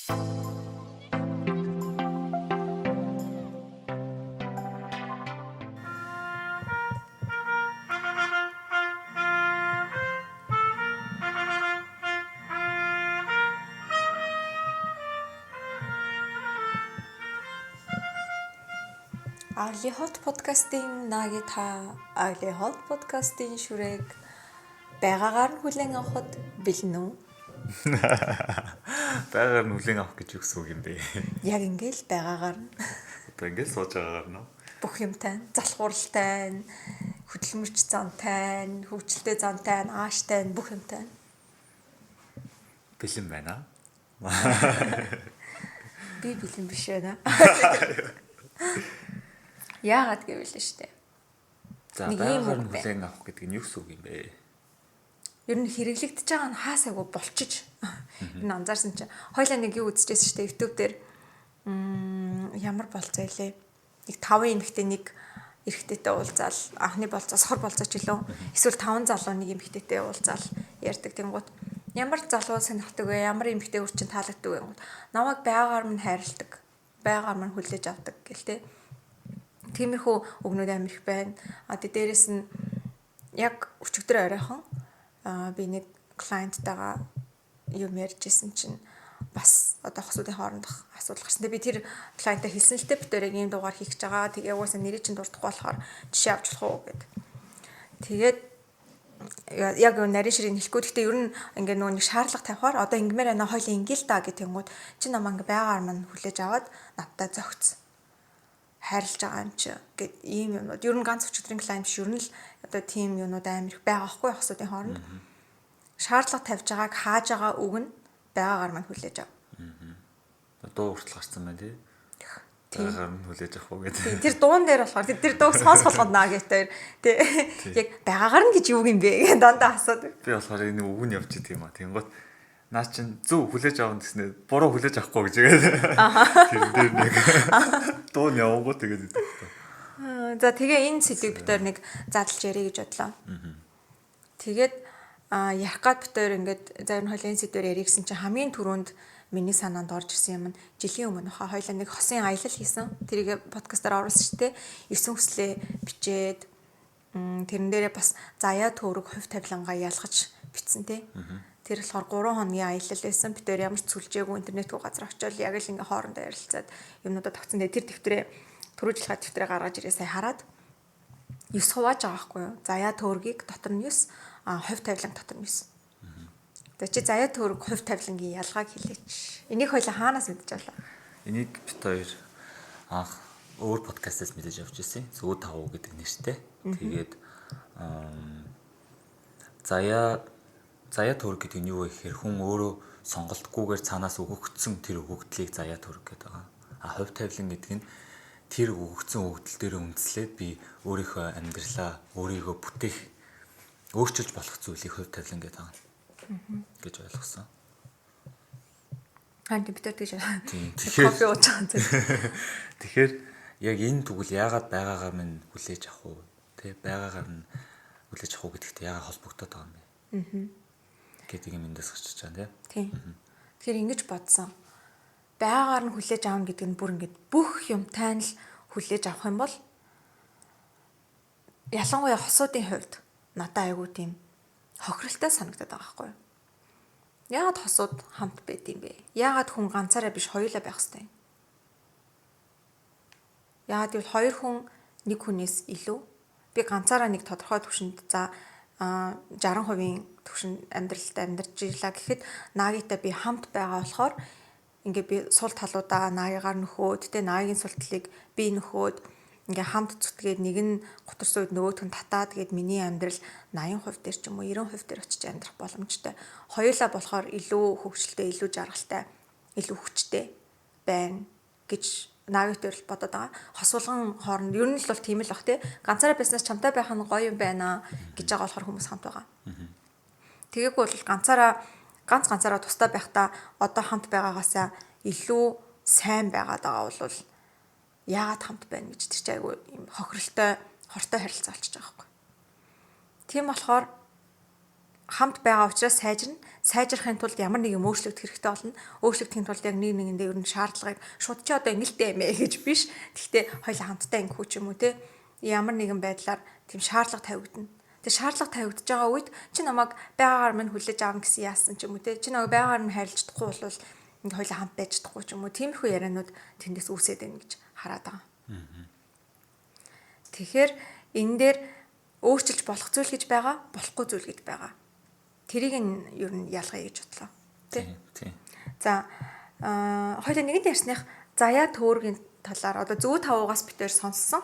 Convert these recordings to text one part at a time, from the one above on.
Ugly Hot podcast-ийн Наги та Ugly Hot podcast-ийн шүрээг байгаагаар нь хүлээн авахд бэлэн үү? Байгаагаар нь хүлээн авах гэж юу гэсэн үг юм бэ? Яг ингээл байгаагаар нь. Одоо ингээл сууж байгаагаар нь. Бүх юмтай, залхууралтай, хөдөлмөрч зантай, хөгжилтэй зантай, ааштай, бүх юмтай. Бэлэн байна. Би бэлэн биш байна. Яагаад гэвэл штэ. За байгаагаар нь хүлээн авах гэдэг нь юу гэсэн үг юм бэ? Ер нь хэрэглэгдэж байгаа нь хаасаагүй болчиж. Энэ анзаарсан чинь хоёлаа нэг юу үзчихсэн штэ YouTube дээр ямар болцоо илээ. Нэг 5 эмэгтэй нэг эрэгтэйтэй уулзаал анхны болцоо сохор болцоо ч илүү эсвэл 5 залуу нэг эмэгтэйтэй уулзаал ярьдаг. Тэнгуут ямар залуу сонирхдаг вэ? Ямар эмэгтэй үр чинь таалагддаг вэ? Намайг байгаагаар минь хайрладаг. Байгаагаар минь хүлээж авдаг гэл те. Тиймэрхүү үгнүүд амар их байна. А тэг дээрэс нь яг өчигдөр оройхон би нэг клиенттайгаа юм ярьж исэн чинь бас одоо хосуудын хоорондох асуудал гарсан. Тэгээ би тэр клиентаа хэлсэн л дээ бид хоёрыг ийм дугаар хийх гэж байгаа. Тэгээ угаасаа нэрийг чинь дурдахгүй болохоор жишээ авч болох уу гэд. Тэгээд яг нарийн ширийг хэлэхгүй. Гэхдээ ер нь ингээ нөгөө нэг шаардлага тавихаар одоо ингэмээр байна хоёул ингээл та гэх тэнгууд чи намаа ингээ байгаагаар мань хүлээж аваад надтай зөгц хайрлаж байгаа юм чи гэд ийм юмнууд. Ер нь ганц өчигдрийн клиент биш ер нь л одоо тийм юмнууд амар их байгаа хгүй хосуудын хооронд. Шаардлага тавьж байгааг хааж байгаа үг нь байгаагаар мань хүлээж ав. Дуу хүртэл гарсан байна тий. Байгаагаар нь хүлээж авах уу гэдэг. Тэр дуун дээр болохоор тэр дууг сонсголгод наа гэдэг. Тий. Яг байгаагаар нь гэж юу юм бэ гэж дандаа асуудаг. Би болохоор энэ үг нь явж идэв юм а. Тэнгуут наа чин зөв хүлээж авах гэснээр буруу хүлээж авахгүй гэж тэгээд тэр дээр нэг дуу нь явангуу тэгээд идэв. За тэгээ энэ сэдвийг бид хоёр нэг задлж ярих гэж бодлоо. Тэгээд ярих гад бид хоёр ингээд за ер нь хоёлын сэдвээр ярих гэсэн чинь хамгийн түрүүнд миний санаанд орж ирсэн юм нь жилийн өмнө хаа хоёлаа нэг хосын аялал хийсэн. Тэрийг подкастаар оруулсан шүү дээ. 9 хүслээ бичээд тэрэн дээрээ бас заяа төгрөг хувь тавилангаа ялгаж бичсэн тий. Тэр болохоор 3 хоногийн аялал байсан. Бид хоёр ямар ч сүлжээгүй интернетгүй газар очиод яг л ингээ хоорондоо ярилцаад юмнуудаа тогтсон. Тэгээ тэр дэвтрээ түрүү жилийнхаа дэвтрээ гаргаж ирээ сая хараад 9 хувааж байгаа байхгүй юу? Заяа төгрөгийг дотор нь 9, хувь тавилан дотор нь 9. Тэгээ чи заяа төгрөг хувь тавилангийн ялгааг хэлээч. Энийг хоёлаа хаанаас мэдэж авлаа? Энийг бид хоёр анх өөр подкастаас мэдэж авч ирсэн. Зөө тавуу гэдэг нэртэй. Тэгээд заяа төгрөг гэдэг нь юу вэ гэхээр хүн өөрөө сонголтгүйгээр цаанаас өгөгдсөн тэр өгөгдлийг заяа төгрөг гэдэг байгаа. А хувь тавилан гэдэг нь тэр өгөгдсөн өгөгдөл дээр үндэслээд би өөрийнхөө амьдралаа өөрийгөө бүтээх өөрчилж болох зүйлийг хувь тавилан гэдэг байгаа гэж ойлгосон. Аа бид тэр тэгж. Тэгэхээр кофе ууж байгаа юм. Тэгэхээр яг энэ тэгвэл яагаад байгаагаар минь хүлээж авах уу? Тэ байгаагаар нь хүлээж авах уу гэдэгт яагаад холбогдоод байгаа юм бэ? Гэдэг юм эндээс гарч иж байгаа тийм. Тэгэхээр ингэж бодсон. Байгаагаар нь хүлээж авна гэдэг нь бүр ингэж бүх юмтай нь л хүлээж авах юм бол ялангуяа хосуудын хувьд надад айгүй тийм хохиролтой санагдаад байгаа байхгүй юу? Яагаад хосууд хамт байд юм бэ? Яагаад хүн ганцаараа биш хоёулаа байх хэвтэй юм? Яагаад гэвэл хоёр хүн нэг хүнээс илүү би ганцаараа нэг тодорхой түвшинд за 60% түвшинд амьдралтай амьдарч ирлаа гэхэд наагитай би хамт байгаа болохоор ингээ би сул талуудаа наагигаар нөхөөд тэ наагийн сул талыг би нөхөөд ингээ хамт зүтгээд нэг нь гутарсан үед нөгөөх нь татаад гээд миний амьдрал 80% дээр ч юм уу 90% дээр очиж амьдрах боломжтой. Хоёулаа болохоор илүү хөгжилтэй, илүү жаргалтай, илүү хүчтэй байна гэж наагит өрл бодоод байгаа. Хосуулган хооронд ер нь л бол тийм л бах тий. Ганцаараа байснаас чамтай байх нь гоё юм байна гэж байгаа болохоор хүмүүс хамт байгаа. Тэгээгүй бол ганцаараа ганц ганцаараа тусдаа байхдаа одоо хамт байгаагаасаа илүү сайн байгаад байгаа бол яагаад хамт байна гэж тэр чинь айгүй юм хохиролтой хортой харилцаа болчихж байгаа байхгүй. Тийм болохоор Хамт байгаа учраас сайжирна. Сайжрахын тулд ямар нэг юм өөрчлөгдөх хэрэгтэй болно. Өөрчлөгдөхийн тулд яг нэг нэгэндээ ер нь шаардлагыг шууд чи одоо ингэлтэй юм ээ гэж биш. Гэхдээ хоёлаа хамтдаа ингэх үү ч юм уу те. Ямар нэгэн байдлаар тийм шаардлага тавигдана. Тэр шаардлага тавигдж байгаа үед чи намайг байгаагаар минь хүлээж аавна гэсэн яасан ч юм уу те. Чи намайг байгаагаар минь хайрлаж чадахгүй бол ингээ хоёлаа хамт байж чадахгүй ч юм уу. Тиймэрхүү ярианууд тэндээс үүсээд байна гэж хараад байгаа. Тэгэхээр энэ дээр өөрчилж болох зүйл гэж байгаа, болохгүй зүйл гэж байгаа. Тэрийг нь ер нь ялгая гэж бодлоо. Тэ? Тийм. За хоёлаа нэгэнт ярьсных заяа төөргийн талаар одоо зүү тавуугаас битээр сонссон.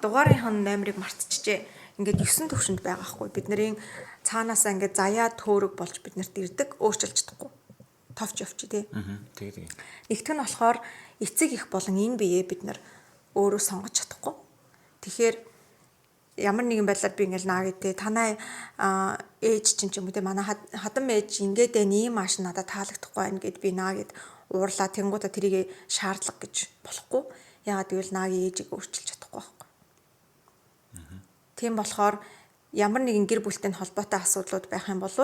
Дугаарын номерыг мартчихжээ. Ингээд 9 төвшөнд байгаа хгүй. Бид нарын цаанаасаа ингээд заяа төөрөг болж биднэрт ирдэг, өөрчилж чадахгүй. Товч явчих тий. Тэгээ. Нэгтгэх нь болохоор эцэг их болон энэ биеэ бид нар өөрөө сонгож чадахгүй. Тэгэхээр ямар нэгэн байдлаар би ингээл наа гэдэг танай ээж чинь ч юм уу те манай хадам ээж ингээд байна ийм ааш надад таалагдахгүй байна гэд би наа гэд уурлаа тэнгуудаа тэрийг шаардлага гэж болохгүй. Яагаад гэвэл наагийн ээжийг өөрчилж чадахгүй байхгүй. Тийм болохоор ямар нэгэн гэр бүлтэй холбоотой асуудлууд байх юм бол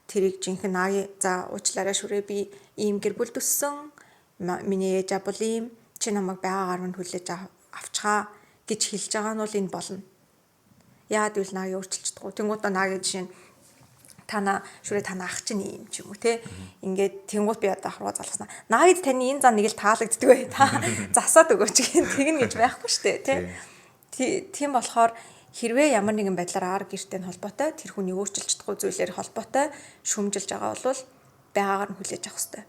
тэрийг жинхэнэ наагийн за уучлаарай шүрээ би ийм гэр бүлд өссөн миний ээж аав бол ийм чи намайг байгаагаар минь хүлээж авчгаа гэж хэлж байгаа нь бол энэ болно. Яагаад гэвэл наагийн өөрчилж чадахгүй. Тэнгуудаа наагийн жишээ нь танаа шүрээ танаа ах чинь ийм ч юм уу те. Ингээд тэнгууд би одоо ахруу залгаснаа. Наагид таны энэ зан нэг л таалагддаг бай. Та засаад өгөөч гин тэгнэ гэж байхгүй штэ те. Тийм болохоор хэрвээ ямар нэгэн байдлаар ар гэртэй нь холбоотой тэр хүний өөрчилж чадахгүй зүйлээр холбоотой шүмжилж байгаа бол байгаагаар нь хүлээж авах хэрэгтэй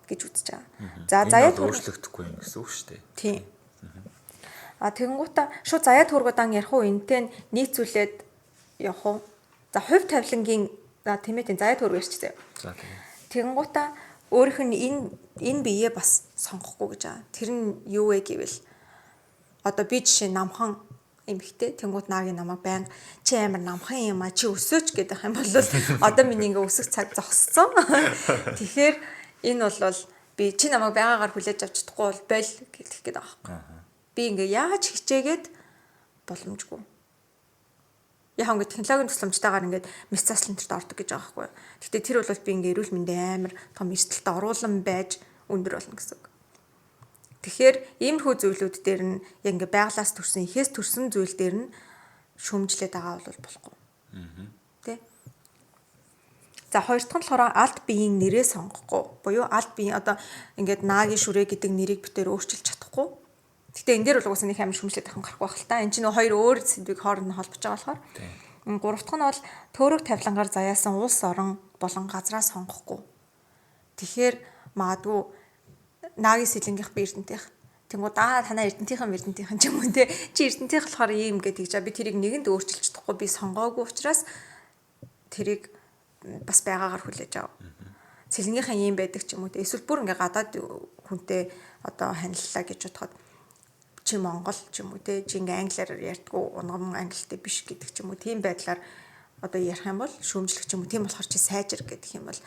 гэж үзэж байгаа. За заяа өөрчлөгдөхгүй юм гэсэн үг шүү дээ. Тийм. А тэгэнгүүтээ шууд заяа төгрөгөдан ярих уу энтэй нийцүүлээд явах уу? За хувь тавилангийн за тийм ээ тийм заяа төгрөг ярьчих заяа. За тийм. Тэгэнгүүтээ өөрийнх нь энэ биеэ бас сонгохгүй гэж байгаа. Тэр нь юу вэ гэвэл одоо би жишээ намхан эмхтэй тэнгуут наагийн намайг баян чи амар намхан юм а чи өсөөч гэдэг юм бол одоо миний ингээ өсөх цаг зогссон. Тэгэхээр энэ бол би чи намайг байгаагаар хүлээж авч чадахгүй бол боль гэх гээд байгаа байхгүй. Би ингээ яаж хичээгээд боломжгүй. Яг ингээ технологийн тусламжтайгаар ингээд мэс заслан төрт ордог гэж байгаа байхгүй. Гэхдээ тэр бол би ингээ эрүүл мэндийн амар том эрсдэлд оруулан байж өндөр болно гэсэн үг. Тэгэхээр иймэрхүү зүйлүүд дээр нь яг ингээ байглаас төрсэн, ихээс төрсэн зүйл дээр нь шүүмжлээд байгаа бол болохгүй. Тэ? За хоёр дахь нь болохоор алд биеийн нэрээ сонгохгүй. Буюу алд биеийн одоо ингээд наагийн шүрээ гэдэг нэрийг битээр өөрчилж чадахгүй. Гэтэ энэ дээр бол угаасаа нэг амар шүмжлээд ахын гарахгүй байх л та. Энд чинь хоёр өөр сэдвийг хооронд нь холбож байгаа болохоор. Гурав дахь нь бол төөрөг тавилангаар заяасан улс орон болон газраа сонгохгүй. Тэгэхээр магадгүй наагийн сэлэнгийнх би Эрдэнтийнх. Тэнгууд аа танаа Эрдэнтийнхэн Эрдэнтийнхэн ч юм уу те. Чи Эрдэнтийнх болохоор ийм гэдэг тэгж би тэрийг нэгэнд өөрчилж чадахгүй би сонгоогүй учраас тэрийг бас байгаагаар хүлээж ав. Сэлэнгийнхэн ийм байдаг ч юм уу те. Эсвэл бүр ингээ гадаад хүнтэй одоо ханиллаа гэж бодоход чи Монгол ч юм уу те чи ингээ англиар ярьдгүү унгам англитай биш гэдэг ч юм уу тийм байдлаар одоо ярих юм бол шүүмжлэх ч юм уу тийм болохоор чи сайжир гэдэг юм бол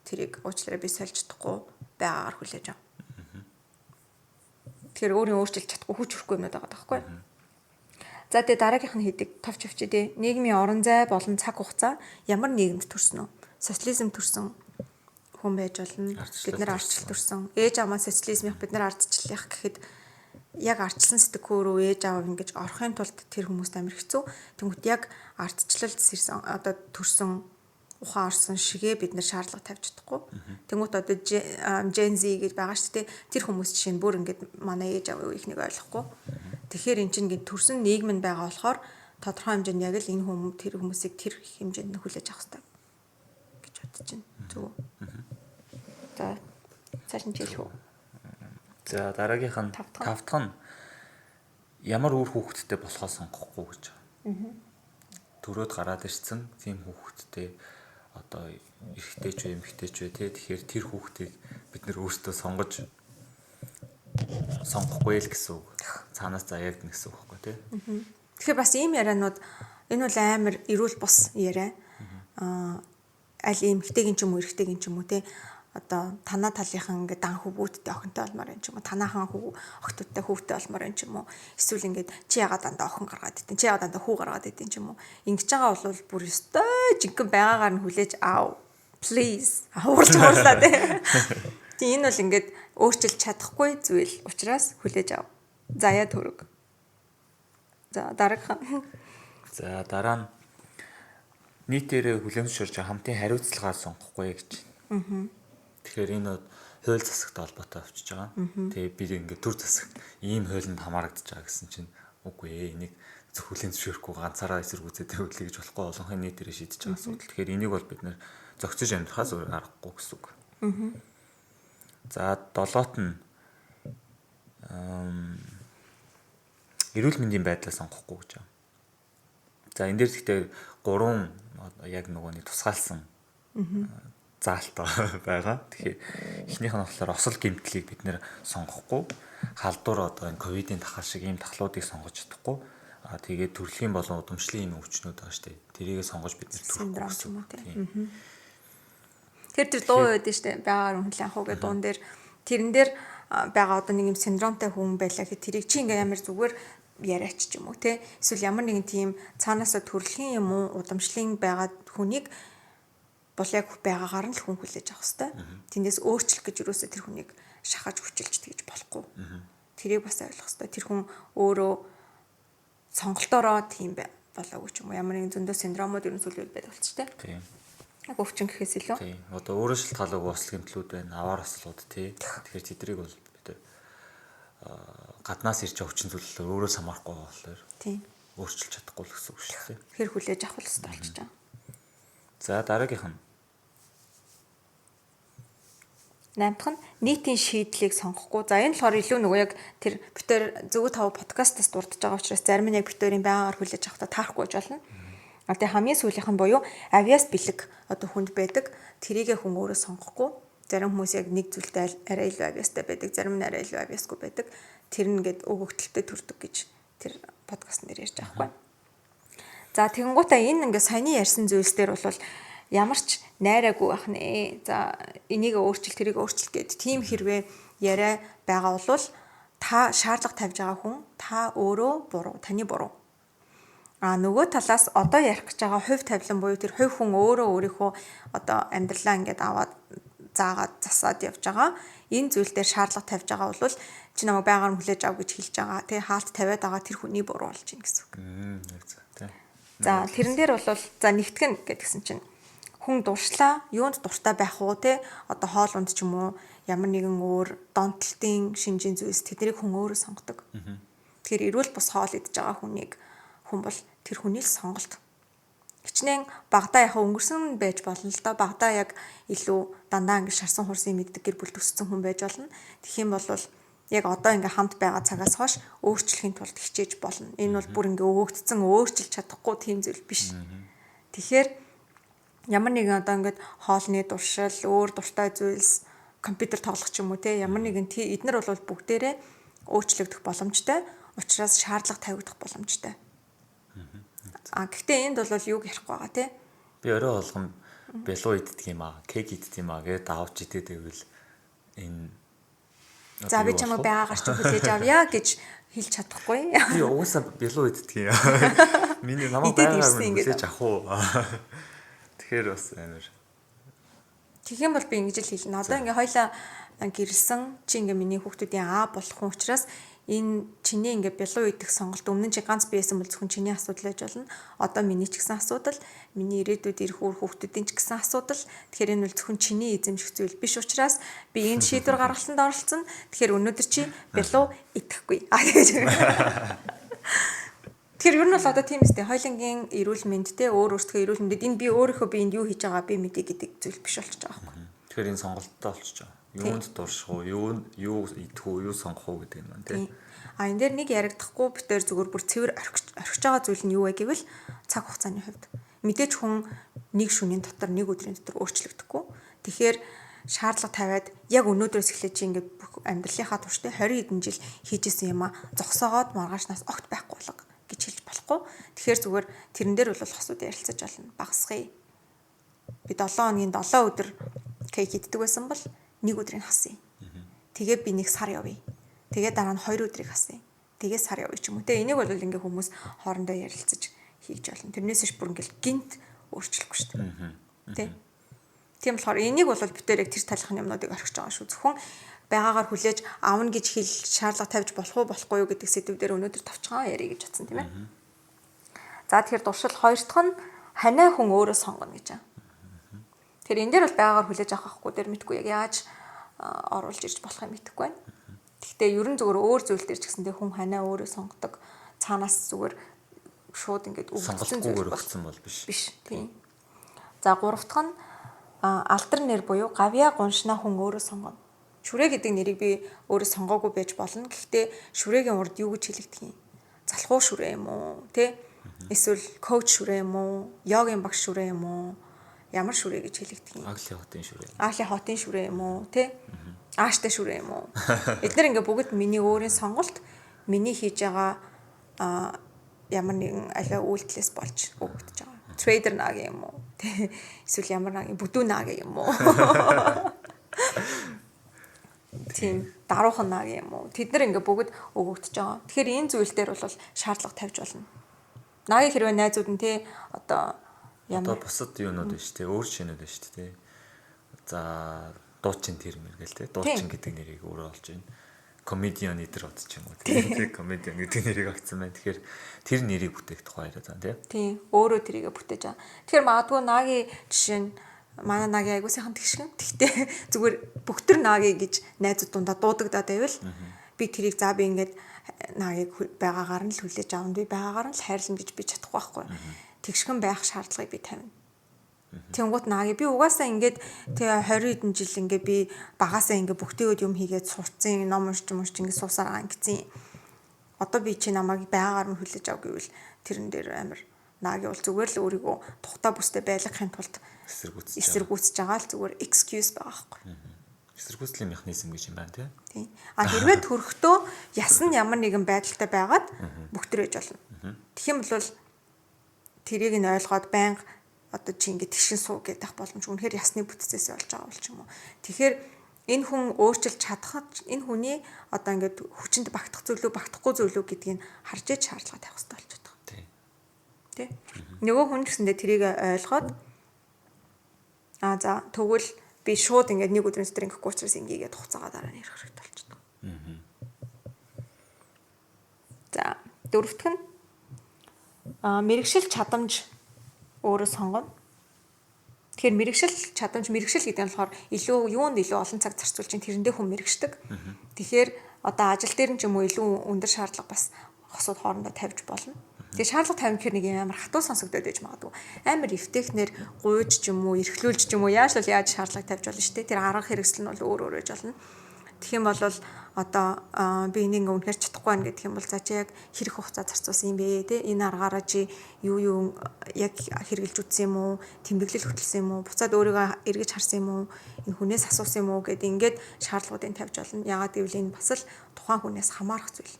тэрийг уучлаарай би сольж чадахгүй байгаагаар хүлээж ав. Тэгэхээр өөрийн өөрчилж чадахгүй хүч хүрхгүй юмнууд байгаа байхгүй. За тэгээ дараагийнх нь хийдэг товч өвчөө тий. Нийгмийн орон зай болон цаг хугацаа ямар нийгэмд төрсөн үү? Социализм төрсөн хүн байж болно. Бид нар ардчлал төрсөн. Ээж аав маань социализмынх бид нар ардчлалынх гэхэд яг ардчилсан сэтгхүү рүү ээж аав ингэж орохын тулд тэр хүмүүст амар хэцүү. Тэнгүүт яг ардчлалд сэрсэн одоо төрсөн ухаан орсон шигээ бид нар шаардлага тавьж чадахгүй. Тэнгүүт одоо Gen Z гэж байгаа шүү дээ. Тэр хүмүүс жишээ нь бүр ингээд манай ээж аав ихнийг ойлгохгүй. Тэгэхээр эн чинь ингээд төрсөн нийгэм нь байгаа болохоор тодорхой хэмжээнд яг л энэ хүмүүс тэр хүмүүсийг тэр хэмжээнд нь хүлээж авах хэрэгтэй гэж бодож байна. Зөв үү? За цааш нь хэлэх үү? За дараагийнх нь тав дахь нь ямар үр хүүхэдтэй болохоо сонгохгүй гэж байгаа. Төрөөд гараад ирсэн тийм хүүхэдтэй одоо эрэгтэй ч вэ эмэгтэй ч вэ те тэгэхээр тэр хүүхдийг бид нэр өөрсдөө сонгож сонгохгүй л гэсэн үг. Цаанаас заяагдана гэсэн үг байхгүй те. Тэгэхээр бас ийм ярианууд энэ бол амар эрүүл бус яриа. Аль эмэгтэйгийн ч юм уу эрэгтэйгийн ч юм уу те Одоо танаа талынхан ингээд дан хөвгүүдтэй охинтой болмоор юм ч юм уу, танаахан охтуудтай хүүтэй болмоор юм ч юм уу, эсвэл ингээд чи ягаад дандаа охин гаргаад идэв, чи ягаад дандаа хүү гаргаад идэв ч юм уу. Ингэж байгаа бол бүр ёстой жинхэнэ байгаагаар нь хүлээж ав. Please. Хуурж хуурлаа тий. Тийм энэ бол ингээд өөрчилж чадахгүй зүйл учраас хүлээж ав. Заяа төрөг. За дараагийнх нь. За дараа нь нийтээрээ хүлээн зөвшөөрч хамтын хариуцлагаа сонгохгүй гэж. Аа. Тэгэхээр энэ хууль засагтай холбоотой болчихж байгаа. Тэгээ би ингээд төр засагт ийм хуулинд хамаарагдаж байгаа гэсэн чинь үгүй энийг хүлээн зөвшөөрөхгүй ганцаараа эсэргүүцээд тавиулъя гэж болохгүй олонхын нийтээрээ шийдэж байгаа асуудал. Тэгэхээр энийг бол бид нэр зохицож амьдрахаас өөр аргагүй гэсэн үг. Аа. За долоот нь эрүүл мэндийн байдлаа сонгохгүй гэж байна. За энэ дээр гэхдээ гурван яг нөгөө нэг тусгаалсан заалт байгаа. Тэгэхээр эхнийх нь болохоор осол гэмтлийг бид нэр сонгохгүй, халдвар одоо энэ ковидын тахал шиг ийм тахлуудыг сонгож чадахгүй. Аа тэгээд төрөлхийн болон удамшлын ийм өвчнүүд байгаа шүү дээ. Тэрийгээ сонгож бид нэр төрөхгүй гэсэн үг. Тэр дуу байдаг шүү дээ. Байгаар үнэлэн ах уу гэдэг дуун дээр тэрэн дээр байгаа одоо нэг юм синдромтой хүн байлаа гэхэд тэрийг чи ингээ ямар зүгээр яриач ч юм уу те. Эсвэл ямар нэгэн тийм цаанаасаа төрөлхийн юм уу удамшлын байгаа хүнийг бол яг байгаагаар нь л хүн хүлээж авах хэвээр. Тэндээс өөрчлөх гэж юусоо тэр хүнийг шахаж хүчилж тэгж болохгүй. Тэрийг бас ойлгох хэвээр. Тэр хүн өөрөө сонголтоороо тийм болоогүй ч юм уу. Ямар нэгэн зөндөө синдромууд ер нь сүүлийн үед байдаг болчих те. Тийм. Яг өвчин гэхээс илүү. Тийм. Одоо өөрөө шалтгаалаагүй осол гэмтлүүд байна, аваар ослууд тий. Тэгэхээр тэдрийг бол бид гаднаас ирж байгаа өвчин зүйлээр өөрөөс хамаарахгүй болохоор тийм. Өөрчилж чадахгүй л гэсэн үг шүү дээ. Тэр хүлээж авах хэрэгтэй болчихж байгаа. За дараагийнх нь 8 дахь нь нийтийн шийдлийг сонгохгүй. За энэ болохоор илүү нөгөө яг тэр битээр зөв тав подкастаас дурдж байгаа учраас зарим нь яг битээрийн байгаагаар хүлээж авахдаа таарахгүй байж болно. А тэгээ хамгийн сүүлийнх нь буюу авиас бэлэг одоо хүнд байдаг. Тэрийгэ хүн өөрөө сонгохгүй. Зарим хүмүүс яг нэг зүйлтэй арай илүү авиастай байдаг, зарим нь арай илүү авиасгүй байдаг. Тэр нь ингээд өгөгдөлтөд төрдөг гэж тэр подкастн дээр ярьж байгаа байхгүй. За тэгэнгүүтээ энэ ингээд саяны ярьсан зүйлс дээр бол ямар ч найраагүй байх нэ. За энийг өөрчил, тэрийг өөрчил гэд тийм хэрвээ яриа байгаа бол та шаардлага тавьж байгаа хүн та өөрөө буруу, таны буруу. А нөгөө талаас одоо ярих гэж байгаа хувь тавилан буюу тэр хувь хүн өөрөө өөрийнхөө одоо амьдралаа ингээд аваад заагаад засаад явж байгаа. Энэ зүйл дээр шаардлага тавьж байгаа бол чи намайг байгаар хүлээж ав гэж хэлж байгаа. Тэгээ хаалт тавиад байгаа тэр хүний буруу болж байна гэсэн үг. За тэрэн дээр бол за нэгтгэн гэдгсэн чинь хүн дуршлаа, юунд дуртай байх уу те одоо хоол унд ч юм уу ямар нэгэн өөр донтолтын шинжийн зүйлс тэднийг хүн өөрөө сонгодог. Тэгэхээр эрүүл бус хоол идж байгаа хүнийг хүн бол тэр хүний л сонголт. Хичнээн багадаа яхаа өнгөрсөн байж болно л доо. Багадаа яг илүү дандаа ингэ шарсан хурсын мэддэг гэр бүл төссөн хүн байж болно. Тэгэх юм бол яг одоо ингээ хамт байгаа цагаас хойш өөрчлөхийн тулд хичээж болно. Энэ бол бүр ингээ өгөгдсөн өөрчилж чадахгүй тийм зүйл биш. Тэгэхээр ямар нэгэн одоо ингээд хоолны дуршил, өөр дуртай зүйлс, компьютер тоглох ч юм уу те ямар нэгэн эднэр бол бүгдээрээ өөрчлөгдөх боломжтой. Учираас шаардлага тавигдах боломжтой. А гэхдээ энд бол юуг ярихгүй байгаа те. Би орой болгон бялуу иддэг юм аа, кек иддэг юм аа гэдээ авч идээд байвал энэ за би чамайг байгаагаар чи хүлээж авъя гэж хэлж чадахгүй. Би угаасаа бялуу иддэг юм. Миний намайг байгаагаар хүлээж авах уу? Тэгэхээр бас амар. Тэгэх юм бол би ингэж л хэлнэ. Одоо ингээ хоёлаа гэрэлсэн чи ингээ миний хүүхдүүдийн аа болох хүн учраас энэ чиний ингээ бялуу идэх сонголт өмнө нь чи ганц биесэн бол зөвхөн чиний асуудал байж болно. Одоо миний ч гэсэн асуудал, миний ирээдүйд ирэх үр хүүхдүүдийн ч гэсэн асуудал. Тэгэхээр энэ бол зөвхөн чиний эзэмших зүйл биш учраас би энд шийдвэр гаргалтанд оролцсон. Тэгэхээр өнөөдөр чи бялуу идэхгүй. А тэгэж. Тэгэхээр ер нь бол одоо тийм үстэй хоёлынгийн эрүүл мэндтэй өөр өөртөө эрүүл мэндэд энэ би өөрийнхөө биеинд юу хийж байгаа би мэдээ гэдэг зүйл биш болчихж байгаа байхгүй. Тэгэхээр энэ сонголттой болчихж байгаа. Юунд дурших уу, юу идэх үү, юу сонгох уу гэдэг юм байна тий. А энэ дээр нэг яригдахгүй битээр зүгээр бүр цэвэр орхиж байгаа зүйл нь юу вэ гэвэл цаг хугацааны хувьд. Мэдээж хүн нэг шөнийн дотор, нэг өдрийн дотор өөрчлөгдөхгүй. Тэгэхээр шаардлага тавиад яг өнөөдрөөс эхлээд чи ингээд бүх амьдралынхаа туршдаа 20 хэдэн жил хийжсэн юм а зогсоогоод маргаашнаас огт байхгүй болго гэж хэлж болохгүй. Тэгэхээр зүгээр тэрэн дээр бол хосууд ярилцаж болно. Багасгая. Би 7 хоногийн 7 өдөр Кейк иддэг байсан бол нэг өдрийг хасъя. Тэгээ би нэг сар явъя. Тэгээ дараа нь 2 өдрийг хасъя. Тэгээ сар явъя ч юм уу. Тэгээ энийг бол ингээ хүмүүс хоорондоо ярилцаж хийж болно. Тэрнээс биш бүр ингээл гинт өөрчлөхгүй шүү дээ. Тэ. Тийм болохоор энийг бол бид тэр яг тэр талынхын юмнуудыг орхиж байгаа шүү. Зөвхөн байгаагаар хүлээж авна гэж хэл шаардлага тавьж болох уу болохгүй юу гэдэг сэдв дээр өнөөдөр товчхон ярих гэж бодсон тийм ээ. За тэгэхээр дуршил хоёр дахь нь ханаа хүн өөрөө сонгоно гэж байна. Тэгэхээр энэ дээр бол байгаагаар хүлээж авах байхгүй дээр мэдгүй яг яаж оруулж ирж болох юм мэдэхгүй байна. Гэхдээ ерөн зүгээр өөр зүйл дээр ч гэсэндээ хүн ханаа өөрөө сонгодог. Цаанаас зүгээр шууд ингээд өгсөн зүйл өгсөн бол биш. Биш тийм. За гурав дахь нь алдар нэр буюу гавья гуншнаа хүн өөрөө сонгоно. Шүрээ гэдэг нэрийг би өөрөө сонгоогүй байж болно. Гэхдээ шүрээгийн урд юу гэж хэлэгдэх юм? Залхуу шүрээ юм уу? Тэ? Эсвэл коуч шүрээ юм уу? Йогийн багш шүрээ юм уу? Ямар шүрээ гэж хэлэгдэх юм? Агли хотын шүрээ. Агли хотын шүрээ юм уу? Тэ? Ааштай шүрээ юм уу? Эднэр ингээ бүгд миний өөрийн сонголт, миний хийж байгаа ямар нэгэн аливаа үйлдэлээс болж өгөгдөж байгаа. Трейдер наг юм уу? Тэ? Эсвэл ямар нэг бүдүү наг юм уу? Тийм, даруухан наг юм уу? Тэд нар ингээ бүгд өгөгдөж байгаа. Тэгэхээр энэ зүйл дээр бол шаардлага тавьж болно. Нагийн хэрвээ найзууд нь те одоо ямар одоо бусад юунууд биш те, өөр шинүүд биш те. За дуучин тэр мэргээл те. Дуучин гэдэг нэрийг өөрөө олж байна. Комедиан эдэр бод ч юм уу те. Комедиан гэдэг нэрийг огцсон байна. Тэгэхээр тэр нэрийг бүтээх тухай яриад байгаа те. Тийм, өөрөө тэрийгэ бүтээж байгаа. Тэгэхээр магадгүй наги жишээ нь манай наги айгуу сайхан тэгшгэн. Тэгтээ зүгээр бүгтэр наги гэж найзууд дундаа дуудагдаад байвал би тэрийг за би ингээд нагийг байгаагаар нь л хүлээж авна, би байгаагаар нь л хайрлана гэж би чадахгүй байхгүй. Тэгшгэн байх шаардлагыг би тавина. Тэнгуут наги би угаасаа ингээд тэгээ 20 хэдэн жил ингээд би багасаа ингээд бүгтэйгүүд юм хийгээд сурцсан, ном уншиж ингээд суусаар байгаа ингэсэн. Одоо би чи намайг байгаагаар нь хүлээж ав гэвэл тэрэн дээр амар наги бол зүгээр л өөрийгөө тухтай бүстэй байлгахын тулд эсэргүүцэж байгаа л зүгээр excuse байгаа байхгүй. Эсэргүүцлийн механизм гэж юм байна тий. Тийм. А хэрвээ төрөхдөө яс нь ямар нэгэн байдалтай байгаад бүгтрээж болно. Тэгэх юм бол тэрийг нь ойлгоод байнга одоо чи ингээд тэгшин суу гэдэг боломж үнэхээр ясны бүтцээс болж байгаа бол ч юм уу. Тэгэхээр энэ хүн өөрчилж чадах, энэ хүний одоо ингээд хүчинд багтах зүйлүү багтахгүй зүйлүү гэдгийг харж иж шаардлага тавих хэрэгтэй болчиход байгаа. Тийм. Тэ. Нөгөө хүн гэсэндээ тэрийг ойлгоод аа за тэгвэл би шууд ингээд нэг өдрийн дотор ингэхгүй учраас ингэгээд хугацаагаа дараа нь ярих хэрэгтэй болчиход байгаа. За дөрөвдөх нь мэрэгшил чадамж өөрөө сонгоно. Тэгэхээр мэрэгшил чадамж, мэрэгшил гэдэг нь болохоор илүү юунд илүү олон цаг зарцуулж чинь тэрэндээ хүн мэрэгшдэг. Тэгэхээр одоо ажил дээр нь ч юм уу илүү өндөр шаардлага бас хосууд хоорондоо тавьж болно. Тэгээ шаардлага тавих гэхээр нэг юм амар хатуу сонсогдоод байж магадгүй. Амар эвтэхнэр гуйж ч юм уу, эрхлүүлж ч юм уу яаж л яаж шаардлага тавьж болно шүү дээ. Тэр арга хэрэгсэл нь бол өөр өөр байж болно. Тэгэх юм бол одоо би энийг ингээ үнэхээр чадахгүй байна гэдэг юм бол за чи яг хэрэг хугацаа зарцуулсан юм бэ те, энэ аргаараа чи юу яг хэрэгжилж үзсэн юм уу, тэмдэглэл хөтөлсөн юм уу, буцаад өөрийгөө эргэж харсан юм уу, энэ хүнээс асуусан юм уу гэд ингээд шаардлагуудыг тавьж болно. Яагаад гэвэл энэ бас л тухайн хүнээс хамаарах зүйл.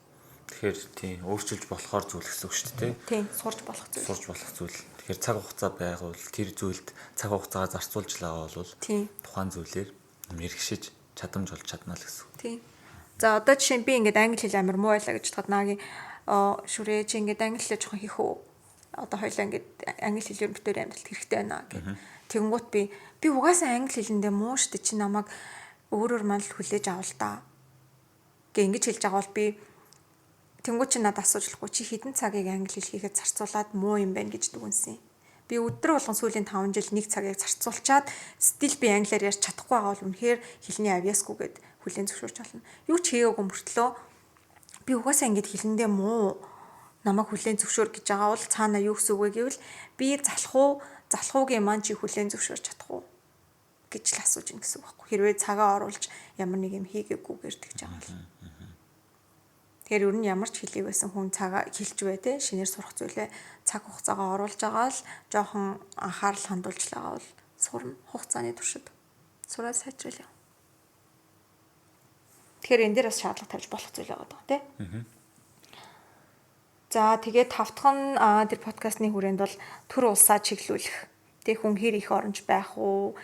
Тэгэхээр тийм өөрчилж болохоор зүйл гэсэн үг шүү дээ. Тийм, сурч болох зүйл. Сурч болох зүйл. Тэгэхээр цаг хугацаа байгуул тэр зүйлд цаг хугацаагаа зарцуулж байгаа бол тухайн зүйлээр мэрэгшиж чадамж болж чадна л гэсэн. Тийм. За одоо жишээ нь би ингээд англи хэл амар муу байлаа гэж бодоход нагийн шүрээ чи ингээд англи хэлээ жоохон хийх үү? Одоо хоёлаа ингээд англи хэлээр битээр амьдралт хэрэгтэй байна гэд. Тэгэнгүүт би угаасаа англи хэлэндээ муу штэ, чи намайг өөрөөр маань л хүлээж авал та. Гэ ингэж хэлж байгаа бол би тэнгуү чи надад асууж болохгүй, чи хэдэн цагийг англи хэл хийхэд зарцуулаад муу юм байна гэж дүгнсэн. Би өдөр болгон сүүлийн 5 жил нэг цагийг зарцуулчаад стил би англиар ярьж чадахгүй байгаа бол үнэхээр хэлний авьяасгүй гэд хүлээн зөвшөөрч болно. Юу ч хийгээгүй мөртлөө би угаасаа ингэж хэлэндээ муу намайг хүлээн зөвшөөр гэж байгаа бол цаана юу гэсэн үг вэ гэвэл би залхуугийн маань чи хүлээн зөвшөөрч чадах уу гэж л асууж ин гэсэн үг байхгүй. Хэрвээ цагаа оруулж ямар нэг юм хийгээгүйгээр тэгж байгаа бол. Тэгэхээр ер нь ямар ч хэлийг байсан хүн цагаа хэлж бай те, шинээр сурах зүйлээ цаг хугацаагаа оруулж байгаа л жоохон анхаарал хандуулж л байгаа бол сурна хугацааны туршид сураад сайжруулъя. Тэгэхээр энэ дээр бас шаардлага тавьж болох зүйл байгаа даа тий. За тэгээд тавтах нь тэр подкастны хүрээнд бол төр улсаа чиглүүлэх. Тэг хүн хэр их оронж байх уу,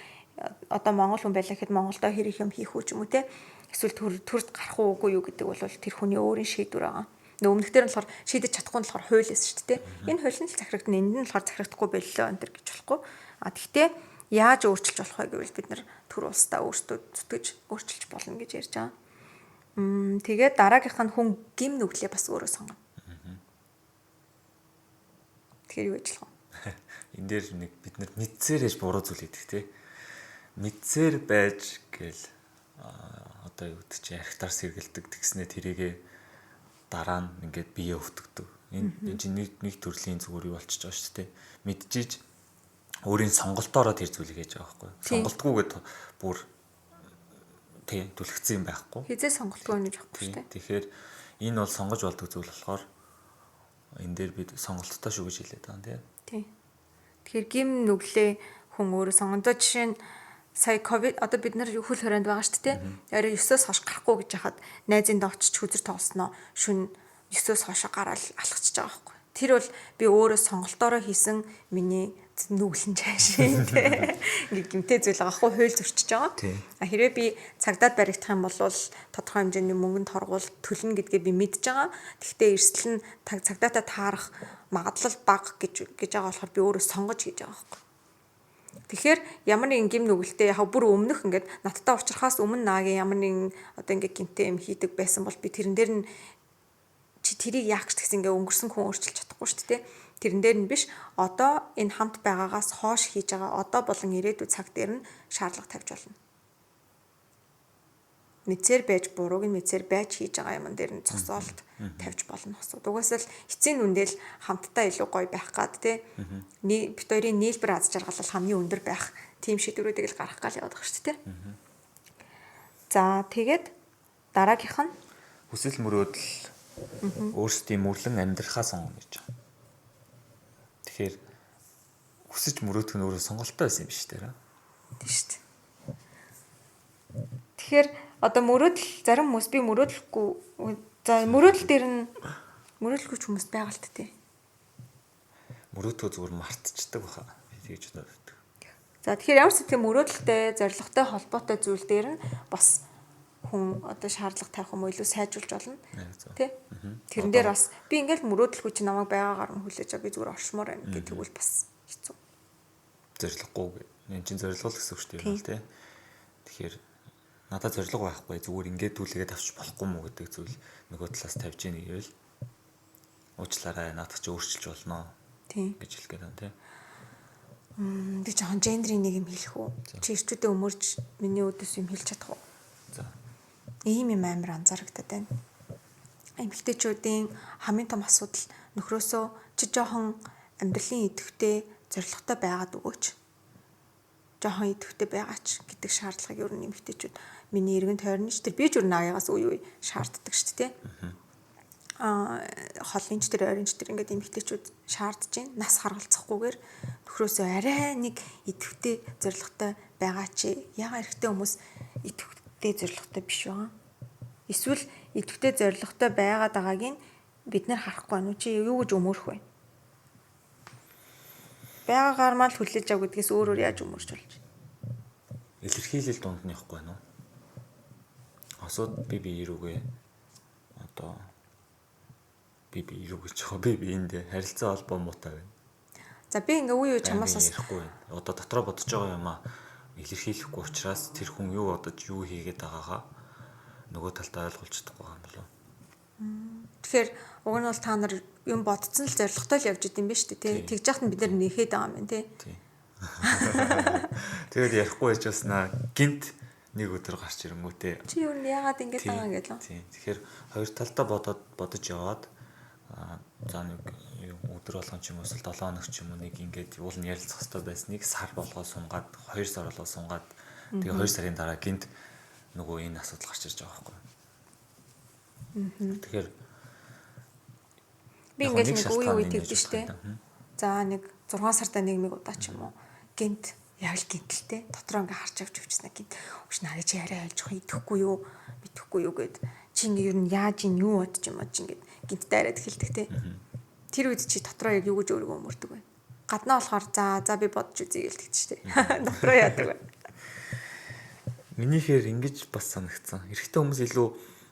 Одоо Монгол хүн байлаа гэхэд Монголдо хэр их юм хийх үү ч юм уу те. Эсвэл төрд гарах уу үгүй юу гэдэг бол тэр хүний өөрийн шийдвэр байгаа. Нөө өмнөх дээр нь болохоор шийдэж чадахгүй нь болохоор хууль эс шүү дээ. Энэ хууль нь л захирагдана. Энд нь болохоор захирагдахгүй боллоо энэ төр гэж болохгүй. А тэгтээ яаж өөрчилж болох вэ гэвэл бид нар төр улсдаа өөрсдөө зүтгэж өөрчилж болно гэж ярьж байгаа. Тэгээд дараагийнх нь хүн гим нүглээ бас өөрөө сонгоно. Тэгэхээр юу ажиллах вэ? Энэ дээр нэг бид нар мэдсээр ээж буруу зүйл хийдэг те. Мэдсээр байж гэл одоо юу гэдэг чи архитаар сэргэлдэг тэгснэ тэрийгэ дараа нь ингээд бие өвтгдөг. Энэ чинь нэг төрлийн зүгээр юу болчихж байгаа шүү дээ. Мэдчихэж өөрийн сонголтоороо тэр зүйлийг хийж байгаа байхгүй. Сонголтгүйгээд бүр тий түлхэгдсэн юм байхгүй. Хизээ сонголтгүй гэж байхгүй шүү дээ. Тэгэхээр энэ бол сонгож болдог зүйл болохоор энэ дээр бид сонголттой шүү гэж хэлээд байгаа юм тий. Тий. Тэгэхээр гим нүглээ хүн өөрөө сонгоно. Жишээ нь сая ковид одоо бид нар хөл хорионд байгаа шүү дээ. Арай 9-оос хойш гарахгүй гэж хахад найзын доо очиж хүзэр тоглосноо шүн 9-оос хойш гараал алхачиж байгаа байхгүй. Тэр бол би өөрөө сонголтоороо хийсэн миний нүглэн чаашин тий. Ингээ гимтэй зүйл байгаа хгүй хууль зөрчиж байгаа. А хэрвээ би цагдаад баригдах юм бол тодорхой хэмжээний мөнгөнд торгуул төлнө гэдгээ би мэдж байгаа. Гэхдээ эрсдэл нь цагдаатай таарах магадлал бага гэж байгаа болохоор би өөрөө сонгож хийж байгаа байхгүй. Тэгэхээр ямар нэгэн гим нүгэлтэй яг бүр өмнөх ингээд надтай уулзрахаас өмнө наагийн ямар нэгэн одоо ингээд гимтэй юм хийдэг байсан бол би тэрэн дээр нь чи тэрийг яах гэж гэсэн ингээд өнгөрсөн хүн өөрчилж чадахгүй шүү дээ. Тэрэн дээр нь биш одоо энэ хамт байгаагаас хойш хийж байгаа одоо болон ирээдүйн цаг дээр нь шаардлага тавьж болно. Мэдсээр байж бурууг нь мэдсээр байж хийж байгаа юмн дээр нь зогсоолт тавьж болно гэсэн. Угаасаа л эцсийн нүндэл хамтдаа илүү гоё байх гад тий. Бит хоёрын нийлбэр аз жаргал бол хамгийн өндөр байх тийм шийдвэрүүдийг л гаргах гал яваад байгаа шүү дээ. За тэгээд дараагийнх нь хүсэл мөрөөдөл өөрсдийн мөрлөн амьдрахаа сонгоно гэж байгаа. Тэгэхээр хүсэж мөрөөдөх нь өөрөө сонголттой байсан юм биш үү? Тийм шүү дээ. Тэгэхээр одоо мөрөөдөл зарим хүмүүс би мөрөөдлөхгүй за мөрөөдөл дээр нь мөрөөдлөгүй ч хүмүүс байгаа л тээ. Мөрөөдгөө зүгээр мартчихдаг баха. Би тэгж боддог. За тэгэхээр ямар ч тийм мөрөөдөлтэй, зорилготой холбоотой зүйл дээр нь бас хүн одоо шаардлага тавих юм уу илүү сайжруулж болно. Тэ? Тэрэн дээр бас би ингээл мөрөөдөлгүй чи намайг байгаагаар нь хүлээж аваа би зүгээр оршмоор байна гэх тэгвэл бас хэцүү. Зорилгогүй гэх. Энэ чинь зорилго л гэсэн үг шүү дээ, тэ? Тэгэхээр надад зорилго байхгүй зүгээр ингээд түлээгээд авч болохгүй мүү гэдэг зүйл нөгөө талаас тавьж ийн гэвэл уучлаарай наадах чи өөрчилж болно гэж хэлэх гээд байна тий. Би жоохон гендрийн нэг юм хэлэх үү? Чи эрчүүдээ өмөрж миний үүдээс юм хэлж чадах уу? За. Ийм юм амар анзаарагдаад байна. Эмэгтэйчүүдийн хамгийн том асуудал нөхрөөсөө чи жоохон амьдралын идэвхтэй зорилготой байгаад өгөөч. Жоохон идэвхтэй байгаач гэдэг шаардлагыг ер нь эмэгтэйчүүд миний эргэн тойрны ч тэр би ч ер нь агаас үе үе шаарддаг шүү дээ. Холын ч тэр ойрын ч тэр ингээд эмэгтэйчүүд шаардж байна. Нас харгалзахгүйгээр нөхрөөсөө арай нэг идэвхтэй зорилготой байгаа чи. Яга эрэгтэй хүмүүс идэвхтэй зорилготой биш байгаа. Эсвэл идэвхтэй зорилготой байгаад байгааг нь бид нэр харахгүй байна уу? Чи юу гэж өмөрөх вэ? Байгаагаар мал хүлээж ав гэдгээс өөрөөр яаж өмөрч болж байна? Илэрхийлэл дунд нь явахгүй байна уу? Осууд би бие рүүгээ одоо би бие рүү гэж байгаа. Би биэндээ харилцаа холбоо муутай байна. За би ингээ үе үе чамаас бас ярихгүй байна. Одоо дотроо бодож байгаа юм аа илэрхийлэхгүй учраас тэр хүн юу бодож юу хийгээд байгаагаа нөгөө талдаа ойлгуулж чадахгүй байгаа юм болов уу? Тэгэхээр уг нь бол та нар юм бодсон л зорилготой л явж идэм биш үү тий. Тэгж яхад нь бид нар нэхэд байгаа юм тий. Тэгээд ярихгүй байж баснаа гинт нэг өдөр гарч ирэнгүүтээ чи юу яагаад ингэж байгаа юм гэлээ. Тийм. Тэгэхээр хоёр талдаа бодоод бодож яваад за нэг өдөр болгон ч юм уу эсвэл 7 хоног ч юм уу нэг ингээд уул нь ярилцах хэрэгтэй байсныг сар болгоо сунгаад 2 сар болгоо сунгаад тэгээ 2 сарын дараа гинт нөгөө энэ асуудал гарч ирж байгаа байхгүй. Тэгэхээр би ингээд нэг үе үе тэгдэж штэ. За нэг 6 сартаа нэг нэг удаа ч юм уу гинт яг л гинтэлтэй дотроо ингээ харж авч явчихсан гинт. Үш нарыг чи арай айлж явах идэхгүй юу мэдэхгүй юу гэд чи ингээ ер нь яаж ин юу бодож юм чи ингээд гинттэй яриад эхэлдэг те. Тэр үед чи дотроо яг юу гэж өөрийгөө өмөрдөг вэ? Гаднаа болохоор за би бодож үзье гэлдэг ч те. Дотроо яадаг вэ? Минийхээр ингэж бас санагдсан. Эрэгтэй хүмүүс илүү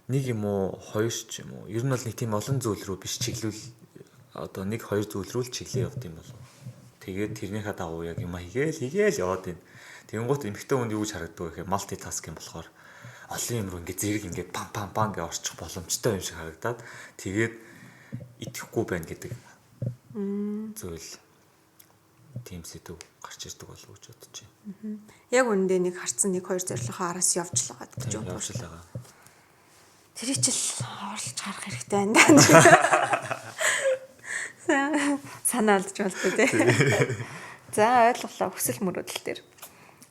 нэг юм уу, хоёр ч юм уу. Ер нь бол нэг тийм олон зүйл рүү биш чиглүүл одоо нэг хоёр зүйл рүү л чиглээ явд юм болов. Тэгээд тэрнийхээ дагуу яг юм хийгээл хийгээл яваад байна. Тэгэнгუთ эмэгтэй хүнд юу гэж харагддаг вэ гэхээр мультитаскинг болохоор олон юм руу ингээд зэрэг ингээд пам пам пам гэж орчих боломжтой юм шиг харагдаад тэгээд идэхгүй байна гэдэг зүйл тийм сэдв гарч ирдэг болов уу гэж бодож байна. Яг үнэндээ нэг харцсан нэг хоёр зорилгоо араас явж л байгаа гэж бодож явж л байгаа. Тэрийг ч л орлож харах хэрэгтэй байна даа. Санаа алдаж болтой тий. За, ойлголоо, хүсэл мөрөөдөл дээр.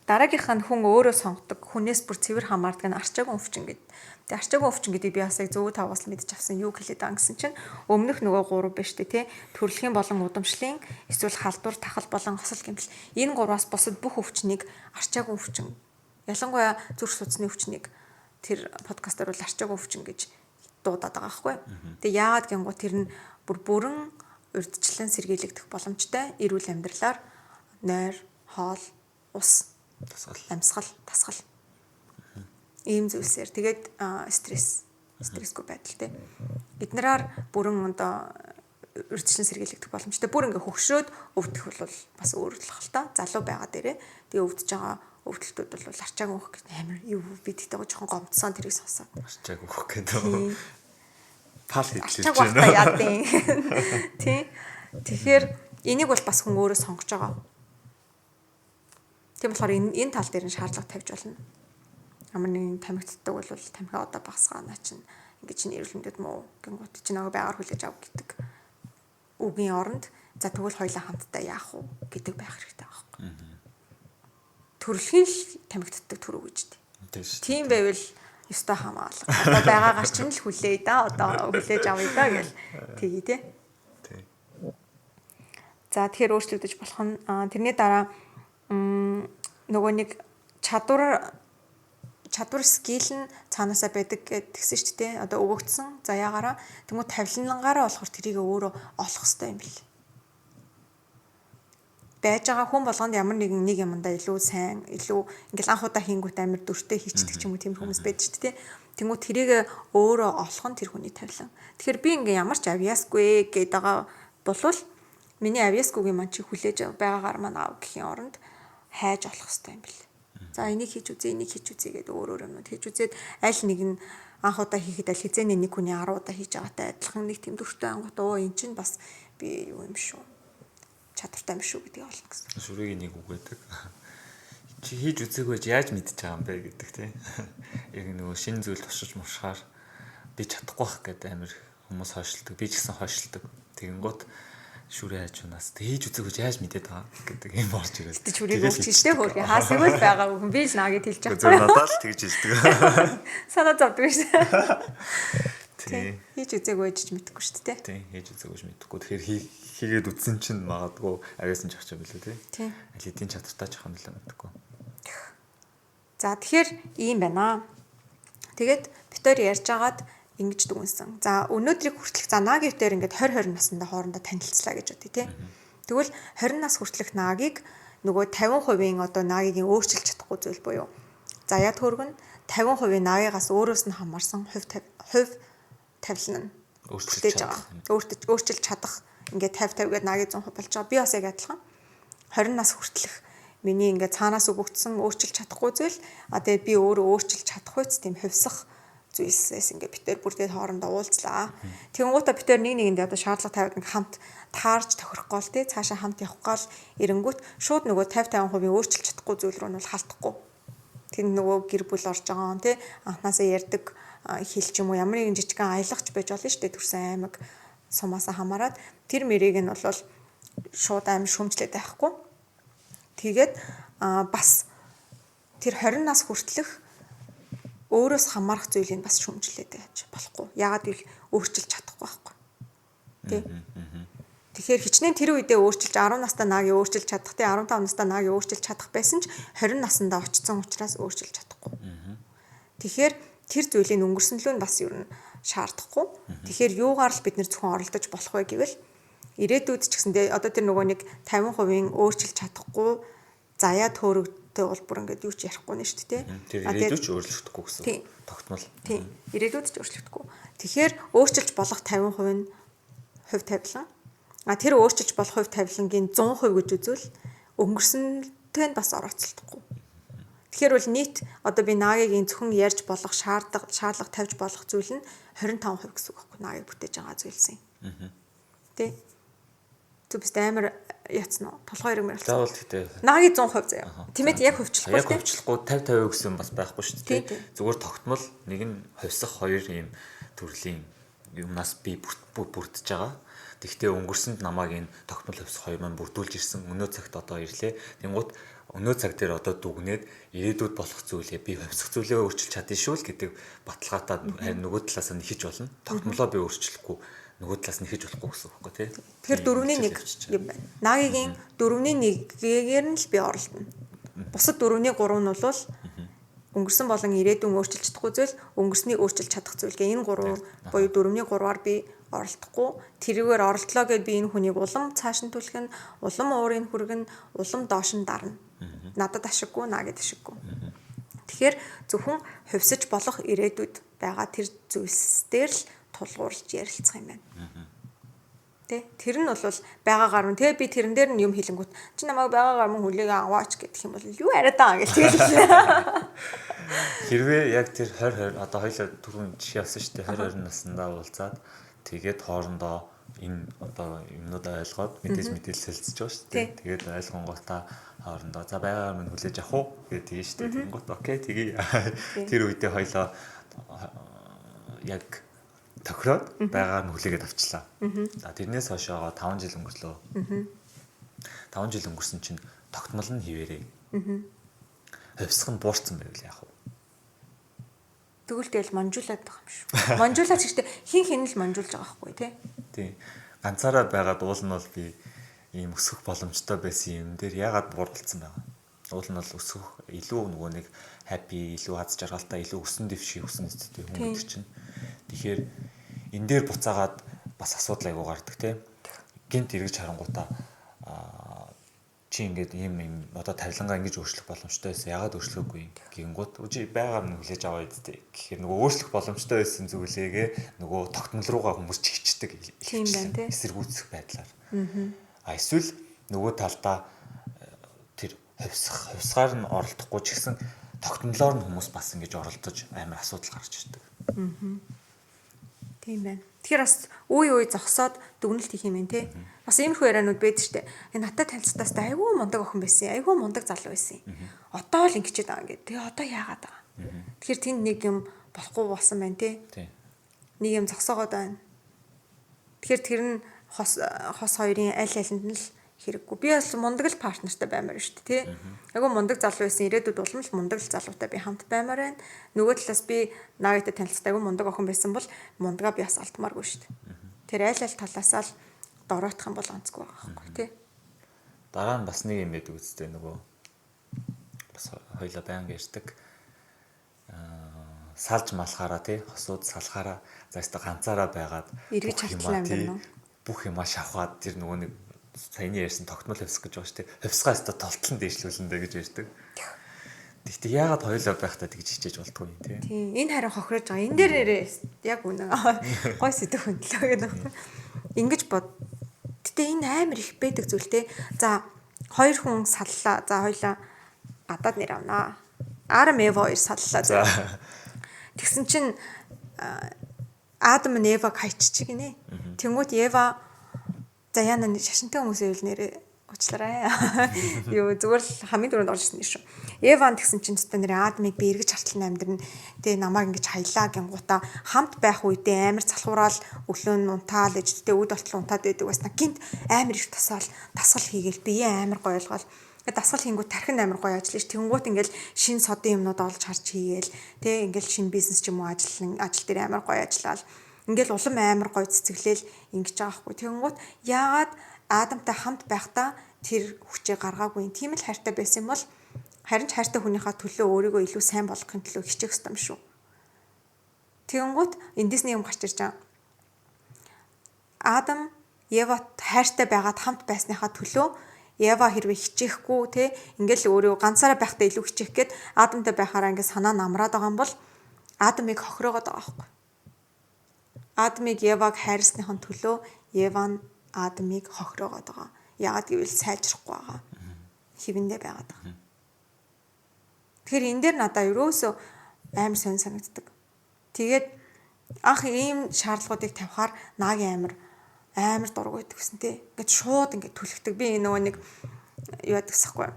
Дараагийнх нь хүн өөрөө сонгодог, хүнээс бүр цэвэр хамаардаг нь арчаагүй өвчин гэдэг. Тэгээ арчаагүй өвчин гэдгийг би бас яг зөв таваас л мэдчих авсан. Юу хэлээд байгаа гэсэн чинь өмнөх нөгөө гурав биш үү те. Төрөлхийн болон удамшлын эсвэл халдвар, тахал болон осол гэмтэл энэ гурваас бусад бүх өвчнийг арчаагүй өвчин. Ялангуяа зүрх судасны өвчнийг тэр подкастаар бол арчаагүй өвчин гэж дуудаад байгаа байхгүй. Тэгээ яагаад гингуу тэр нь бүр бүрэн урьдчилан сэргийлэгдэх боломжтой эрүүл амьдралаар нойр, хоол, ус, дасгал, амьсгал, дасгал. Ийм зүйлсээр тэгээд стресс, стрессгүй байдал те. Эднэрээр бүрэн одоо урьдчилан сэргийлэгдэх боломжтой. Бүр ингээ хөгшрөөд өвдөх бол бас өөр л хэл та. Залуу байгаа дээрээ тэгээ өвдөж байгаа өвдөлтүүд бол арчаагүй өөх гэж амар юу би тэгтээ жоохон гомдсон тэрийг сонсоод. Арчаагүй өөх гэдэг. Пал хэлж байна. Яа дийн. Тий. Тэгэхээр энийг бол бас хүн өөрөө сонгож байгаа. Тийм болохоор энэ тал дээр нь шаардлага тавьж болно. Ямар нэгэн тамхитдаг бол тамхи одоо багасгаа наа чинь ингэ чинь эрүүл мэндэд муу гингут чинь нөгөө байгаар хүлээж ав гэдэг үгийн оронд за тэгвэл хоёлаа хамтдаа яах вэ гэдэг байх хэрэгтэй байхгүй. Төрөлхийн л тамхитдаг төрөв гэж тий. Тийм байвал ёстой хамгаалга. Одоо байгаагаар чинь л хүлээе да. Одоо хүлээж авъя да гэл тэгье тий. Тий. За, тэгэхээр өөрчлөгдөж болох нь тэрний дараа нөгөө нэг чадвар скил нь цаанаасаа байдаг гэдгсэн шүү дээ. Одоо өгөгдсөн заяагаараа тэнгуү тавилангаараа болохоор тэрийг өөрөө олох хэрэгтэй юм бэл. Байж байгаа хүн болгонд ямар нэгэн нэг юмдаа илүү сайн, илүү ингээл анх удаа хийнгүүт амар дүртэй хийчдэг ч юм уу тийм хүмүүс байдаг шүү дээ. Тэнгуү тэрийг өөрөө олох нь тэр хүний тавилан. Тэгэхээр би ингээ ямар ч авьяасгүй гээд байгаа болвол миний авьяасгүйгийн маань чи хүлээж байгаагаар маань ав гэхийн оронд хайж олох хэрэгтэй юм бэл. За, энийг хийж үзье, энийг хийж үзье гэдэг өөр өөр юмнууд хийж үзээд аль нэг нь анх удаа хийхэд аль хизээний нэг хүний 10 удаа хийж байгаатай адилхан нэг тийм дүртэй ангууд оо эн чинь бас би юу юм шүү. Чадвартай юм шүү гэдгийг олно гэсэн. Шүрийг нэг үг байдаг. Чи хийж үзээгүй яаж мэдчихэж байгаа юм бэ гэдэг тий. Яг нөгөө шинэ зүйл туршиж муршихаар би чадахгүй байх гэдэг амар хүмүүс хойшилдог. Би ч гэсэн хойшилдог. Тэгэнгүүт шүрээ хажуунаас тэг хийж үзээгүй яаж мэдээд байгаа гэдэг юм орж ирэл. Тэг шүрийг өгч штэ хөөрхий хаасаг л байгаа хүн би л наа гэд хэлж байгаа. Зөв надад л тэгж хэлдэг. Санаа зовдөг штэ. Тий. Хийж үзээгүй ч мэдэхгүй штэ тий. Тий, хийж үзээгүй ч мэдэхгүй. Тэгэхээр хийгээд үзсэн чинь магадгүй авьяасан ч авч юм билүү тий. Аль хэдийн чадвартай ч авах юм билүү мэдэхгүй. За, тэгэхээр ийм байна. Тэгээд бид хоёр ярьж агаад ингэж дүгнсэн. За, өнөөдрийг хүртэлх за Наги дээр ингээд 20 20 наснда хоорондоо танилцлаа гэж бодъё тий. Тэгвэл 20 нас хүртэлх Нагийг нөгөө 50% одоо Нагигийн өөрчилж чадахгүй зүйл буюу заяа төөргөн 50% Нагигаас өөрөөс нь хамаарсан хувь тавилан нь өөрчилж байгаа. Өөрчилж чадах ингээд 50 50 гээд Наги 100% болж байгаа. Би бас яг адилхан 20 нас хүртэлх миний ингээд цаанаас өгөгдсөн өөрчилж чадахгүй зүйл а тэгээд би өөрөө өөрчилж чадах үйц тийм хувьсах зүйлсээс ингээд бид тэр бүр тэгээд хоорондоо уулзлаа. Тэгэнгუутаа бид тэр нэг нэгэндээ одоо шаардлага тавиад ингээд хамт таарж тохирох гол тий цаашаа хамт явах гол эренгүүт шууд нөгөө 50 50% өөрчилж чадахгүй зүйл рүү нь бол халтахгүй. Тэр нөгөө гэр бүл орж байгаа тий анхнаасаа ярьдаг хэл ч юм уу ямар нэгэн жижигхэн аялгач байж болно шүү дээ төрсэн аймаг сумаасаа хамаарат тэр мэрийг нь бол шууд аим шүмжлээд байхгүй. Тэгээд бас тэр 20 нас хүртэлх өөрөөс хамаарах зүйлийг бас шүмжлээд байж болохгүй. Яагаад гэвэл өөрчилж чадахгүй байхгүй. Тий. Тэгэхээр хичнээн тэр үедээ өөрчилж 10 настай Наги өөрчилж чадах, тий 15 настай Наги өөрчилж чадах байсан ч 20 наснда очсон учраас өөрчилж чадахгүй. Тэгэхээр тэр зүйлийг өнгөрсөн лүү нь бас ер нь шаардахгүй. Тэгэхээр юугаар л бид нэр зөвхөн оролдож болох вэ гэвэл ирээдүйд ч гэсэндээ одоо тэр нөгөө нэг 50% өөрчилж чадахгүй заяа төөрөг Тэ бол бүр ингээд юу ч ярихгүй нэ шүү дээ. Тэр ирээдүйд ч өөрчлөгдөхгүй гэсэн. Тогтмол. Тийм. Ирээдүйд ч өөрчлөгдөхгүй. Тэгэхээр өөрчилж болох 50% нь хувь тавилан. А тэр өөрчилж болох хувь тавилангийн 100% гэж үзвэл өнгөрсөнтэй нь бас орооцолдохгүй. Тэгэхээр бол нийт одоо би наагийн зөвхөн ярьж болох шаардлага тавьж болох зүйл нь 25% гэсэн үг байхгүй наагийг бүтээж байгаа зүйлсийн. Тэ. Зүг бист амар яцсан уу? Толгой ирмээр болсон. Заавал гэхдээ наагийн 100% заяа. Тимэд яг хувьчлахгүй. Яг хувьчлахгүй 50 50 гэсэн бас байхгүй шүү дээ. Зүгээр тогтмол нэг нь хувьсах хоёр ийм төрлийн юмнаас би бүрдэж байгаа. Тэгвэл өнгөрсөнд намайг энэ тогтмол хувьсах хоёр маань бүрдүүлж ирсэн. Өнөө цагт одоо ирлээ. Тэнгуут өнөө цаг дээр одоо дүгнээд ирээдүйд болох зүйлээ би хувьсах зүйлээ өөрчилж чадна шүү л гэдэг баталгаатай харин нөгөө талаас нь нэхэж болно. Тогтмолоо би өөрчлөхгүй нөгөө талаас нь нэхэж болохгүй гэсэн үг байхгүй тий. Тэгэхээр 4-1 юм байна. Наагийн 4-1-гээр нь л би оролдоно. Бусад 4-3 нь бол өнгөрсөн болон ирээдүйн өөрчилж чадахгүй зүйл, өнгөрснийг өөрчилж чадах зүйл гэ энэ 3 буюу 4-3-аар би оролдохгүй. Тэрүүгээр оролдлоо гэд би энэ хүнийг улам цааш нь түлхэн, улам уурыг хүргэн, улам доош нь дарна. Надад ашиггүй, наа гэд ашиггүй. Тэгэхээр зөвхөн хувьсаж болох ирээдүйд байгаа тэр зүйлс дээр л тулгуурлаж ярилцах юм байна. Тэ? Тэр нь бол байгаа гар мөн. Тэгээ би тэрэн дээр нь юм хэлэнгүүт чи намайг байгаа гар мөн хүлээгээ аваач гэх юм бол юу яриад байгаа гэж тэгэл. Хэрвээ яг тэр 20 20 одоо хоёлаа түрүүн жишээ авсан шүү дээ. 20 20 наснда уулзаад тэгээд хоорондоо энэ одоо юмнуудаа ойлгоод мэдээж мэдээлэл солилцож байгаа шүү дээ. Тэгээд ойлгонгоотаа хоорондоо за байгаагаар минь хүлээж авах уу гэдэг тийм шүү дээ. Тэнгуут окей тэгье. Тэр үедээ хоёлоо яг тохироод байгаагаар нь хүлээгээд авчлаа. За тэрнээс хойшоогоо 5 жил өнгөрлөө. 5 жил өнгөрсөн чинь тогтмол нь хിവэрээ. Хувьсах нь буурсан байвал яах вэ? Тэгвэл тэгэл манжуулаад байгаа юм шүү. Манжуулаач гэхдээ хин хин л манжуулж байгаа байхгүй тий. Тий. Ганцаараа байгаад уул нь бол би ийм өсөх боломжтой байсан юм дээр яагаад бууралцсан байгаа. Уул нь бол өсөх илүү нөгөө нэг happy, илүү аз жаргалтай, илүү өсөн дэвших өсөн эцтэй хүн гэдэг чинь. Тэгэхээр энэ дээр буцаагаад бас асуудал айгуу гардаг тий. Гинт эргэж харангуутаа чи ингээд ийм ийм одоо тавилангаа ингэж өөрчлөх боломжтой байсан. Яагаад өөрчлөөгүй юм гингүүт үжи байгаар нь хүлээж аваа үсттэй. Гэхээр нөгөө өөрчлөх боломжтой байсан зүйлээгээ нөгөө тогтмол руугаа хүмүүс чигчдэг. Тийм байна тий. Эсэргүүцэх байдлаар. А эсвэл нөгөө талдаа тэр хувьсах хувьсгаар нь оролдохгүй ч гэсэн тогтмолоор нь хүмүүс бас ингэж оролдож амар асуудал гарч ирдэг. Тийм байна. Тэгэхээр бас үе үе зогсоод дүгнэлт хийх юм байна те. Бас иймэрхүү яриануд байдаг штэ. Энэ надтай танилцтаас айгүй мундаг охин байсан. Айгүй мундаг залуу байсан. Одоо л ингэчээд байгаа ингээд. Тэгээ одоо яагаад байгаа. Тэгэхээр тэнд нэг юм болохгүй болсон байна те. Нэг юм зогсоогоод байна. Тэгэхээр тэр нь хос хос хоёрын аль алинд нь л хэрэггүй. Би бас мундаг л партнертай баймаар шүү дээ, тий. Айгүй мундаг залуу байсан. Ирээдүйд улам л мундаг л залуутай би хамт баймаар байна. Нөгөө талаас би Нагитай танилцтай айгүй мундаг охин байсан бол мундгаа би бас алдмааргүй шүү дээ. Тэр аль аль талаасаа л дороотох юм бол онцгүй байгаа байхгүй тий. Дараа нь бас нэг юм байдаг үстэй нөгөө бас хоёлаа байнга ярьдаг. Салж малхаараа тий хосууд салхаараа за өстө ганцаараа байгаад эргэж хартал амьдрна. Бүх юмаа шавхаад тэр нөгөө нэг саяны ярьсан тогтмол хувьсах гэж байгаа шүү дээ. Хувьсгаа өстө толтлон дээшлүүлэн дээ гэж ярьдаг. Гэхдээ яагаад хоёулаа байхдаа тэгж хичээж болдгоо юм тий. Тийм. Энэ харин хохирож байгаа. Энэ дээр нэрээ яг үнэн. Гой сэдв хөндлөө гэдэг. Ингэж бод. Гэтэ энэ амар их байдаг зүйл те. За хоёр хүн саллаа. За хоёлаа гадаад нэр авнаа. Адам Эва хоёр саллаа. За. Тэгсэн чинь Адам нь Еваг хайччих гинэ. Тэнгүүт Ева за яана шашинтай хүмүүс ивэл нэрээ уучлаарай. Юу зүгээр л хамгийн түрүүнд орж ирсэн шүү. Еван тэгсэн чинь өстө нэрээ Адамыг би эргэж хартал амьдрна. Тэгээ намайг ингэж хаялаа гингуудаа хамт байх үедээ амар залхуураал өглөө нь унтаал ээжтэй үд болтол унтаад байдаг басна. Гинт амар их тасаал дасгал хийгээл бие амар гоё ойлгоол. Ингээд дасгал хийнгүүт тархинд амар гоё ажиллаж ш. Тэнгүүт ингээл шин содын юмнууд олж харж хийгээл тэ ингээл шин бизнес ч юм уу ажил дээр амар гоё ажиллаал. Ингээл улам амар гоё цэцэглээл ингэж байгаа хгүй. Тэнгүүт яагаад Адамтай хамт байхдаа тэр хүчээ гаргаагүй. Тийм л хайртай байсан юм бол харин ч хайртай хүнийхээ төлөө өөрийгөө илүү сайн болгохын төлөө хичээх ёстой юм шүү. Тэнгүүт эндээс нэг юм гарч ирж байгаа. Адам Еват хайртай байгаад хамт байсныхаа төлөө Ева хэрвээ хичээхгүй те ингээл өөрөө ганцаараа байхдаа илүү хичээх гээд Адамтай байхаараа ингээд санаа намраад байгаа юм бол Адамыг хохироогоод байгаа байхгүй. Адамыг Еваг хайрласныхан төлөө Ева нь Адамыг хохироогоод байгаа. Яагаад гэвэл сайжрахгүй байгаа. Хэвэндээ байгаад байгаа. Тэгэхээр энэ дээр надаа ерөөсөө амар сонь санагддаг. Тэгээд анх ийм шаардлагуудыг тавихаар наагийн амар амар дург байдаг гэсэн тий. Ингээд шууд ингээд түлхдэг. Би нөгөө нэг юу яадаг гэсэхгүй.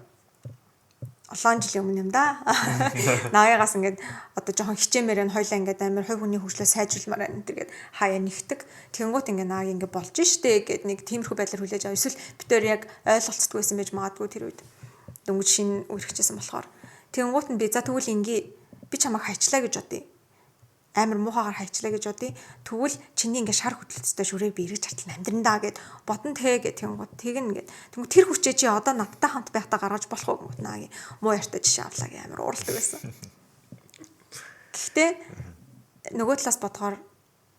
Олон жилийн өмнө юм да. Наагаас ингээд одоо жоохон хичээмээр нь хоёлаа ингээд амар хувь хүний хөгжлөө сайжруулмаар байна энэ гээд хаяа нэгдэг. Тэнгуут ингээд нааг ингээд болж штэ гэд нэг тиймэрхүү байдлаар хүлээж аваа. Эсвэл бид өөр яг ойлголцдгүй байсан байж магадгүй тэр үед. Дөнгөж шинэ үргэжсэн болохоор. Тэнгуут нь би за тэгвэл ингээ би чамайг хайчлаа гэж бодъё амар муухагаар хайчлаа гэж бодъё. Тэгвэл чиний ингээ шар хөдлөлттэй шүрээг би эргэж хартал амьдран даа гэд бодон тэ гэд тэнгууд тэгнэ гэд. Тэнгүүд тэр хүчээ чи одоо надтай хамт байхдаа гаргаж болох уу гэмүүд наа муу ярьтай жишээ авлаа гэ амар ууралдаг байсан. Гэхдээ нөгөө талаас бодохоор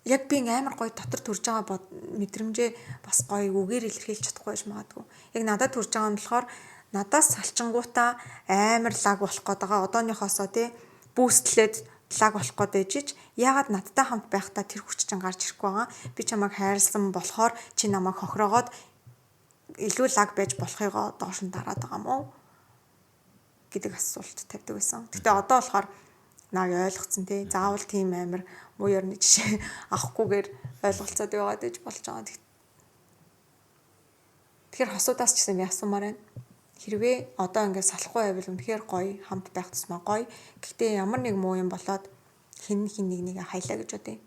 яг би ингээ амар гоё дотор төрж байгаа мэдрэмжээ бас гоё үгээр илэрхийлж чадахгүй байж магадгүй. Яг надад төрж байгаа нь болохоор надаас салчингуудаа амар лаг болох гээд байгаа. Одооныхоосоо тий бүүстлээд лаг болох гээд байж яагаад надтай хамт байхдаа тэр хүч чинь гарч ирэхгүй байгаа. Би чамайг хайрлсан болохоор чи намайг хохироогоод илүү лаг байж болохыгоо доош нь дараад байгаа мó гэдэг асуулт тавьдаг байсан. Гэтэ одоо болохоор нааг ойлгоцсон тий. Заавал тийм амар муу ёрны жишээ авахгүйгээр ойлголцоод яваад иж болж байгаа. Тэгэхээр хосуудаас ч гэсэн би асуумаар байна. Хэрвээ одоо ингээд салахгүй байвал үнэхээр гоё хамт байх тусмаа гоё. Гэхдээ ямар нэг муу юм болоод хин хин нэг нэгэ хайлаа гэж бодъё.